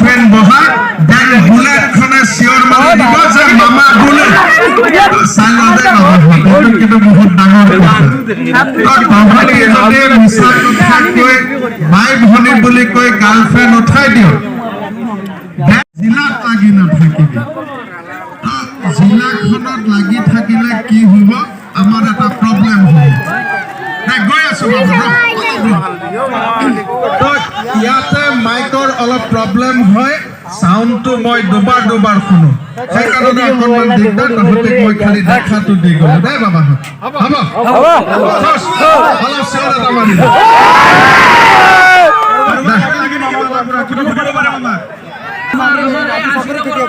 Girlfriend বহা, then বুলেটখনে চিঞৰ মাৰি দিব যে মামা বুলেট। চাই ল দেই বাবাহঁত, এইটো কিন্তু বহুত ডাঙৰ কথা। তহঁতি যদি মিছা কথা কৈ বাই ভনী বুলি কৈ গাৰ্লফ্ৰেণ্ড উঠাই দিয়, then জিলাত লাগি নাথাকিবি। জিলাখনত লাগি থাকিলে কি হ'ব? আমাৰ এটা প্ৰব্লেম হ'ব। নাই, গৈ আছো বাবু, ৰ, অলপ ৰ। তো ইয়াতে মাইকৰ অলপ প্ৰব্লেম হয়, চাউণ্ডটো মই দুবাৰ দুবাৰ শুনো, সেইকাৰণে অকণমান দিগদাৰ। তহঁতিক মই খালি দেখাটো দি গ'লো দেই বাবাহঁত। হ'ব, অলপ চিঞৰ এটা মাৰি দে। দে।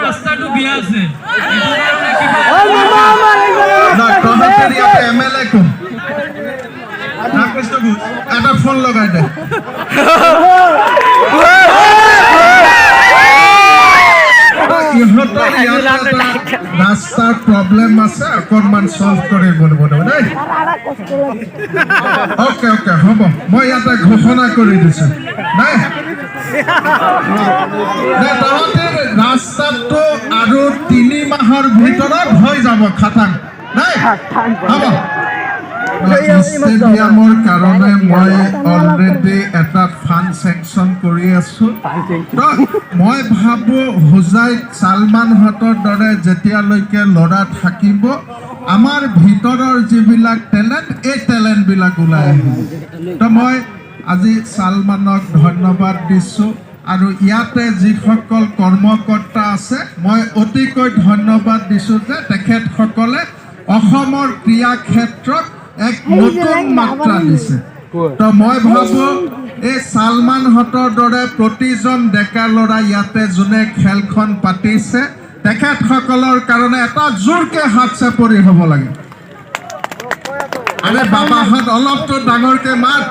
ৰাস্তাটো বিয়া আছে, এইটো কাৰণে কিবা না, তহঁতৰ ইয়াতে এম এল এ কোন? ৰামকৃষ্ণ ঘোষ। এটা ফোন লগাই দে। ইহঁতৰ ইয়াতে এটা ৰাস্তাৰ প্ৰব্লেম আছে, অকণমান চল্ভ কৰিব দিব দেই। অ'কে অ'কে, হ'ব, মই ইয়াতে ঘোষণা কৰি দিছো। নাই দে, তহঁতে ৰাস্তাটো আৰু 3 মাহৰ ভিতৰত হৈ যাব খাটাং। নাই, হ'ব। ষ্টেডিয়ামৰ কাৰণে মই অলৰেডি এটা ফাণ্ড চেংচন কৰি আছো। তো মই ভাবোঁ, হোজাইত ছালমানহঁতৰ দৰে যেতিয়ালৈকে ল'ৰা থাকিব, আমাৰ ভিতৰৰ যিবিলাক টেলেণ্ট, এই টেলেণ্টবিলাক ওলাই আহিব। তো মই আজি ছালমানক ধন্যবাদ দিছোঁ আৰু ইয়াতে যিসকল কৰ্মকৰ্তা আছে, মই অতিকৈ ধন্যবাদ দিছোঁ যে তেখেতসকলে অসমৰ ক্ৰীড়া ক্ষেত্ৰত এক নতুন মাত্ৰা দিছে। তো মই ভাবোঁ, এই ছালমানহঁতৰ দৰে প্ৰতিজন ডেকা ল'ৰা ইয়াতে যোনে খেলখন পাতিছে, তেখেতসকলৰ কাৰণে এটা জোৰকে হাত চাপৰি হ'ব লাগে। আৰে বাবাহঁত, অলপতো ডাঙৰকে মাত।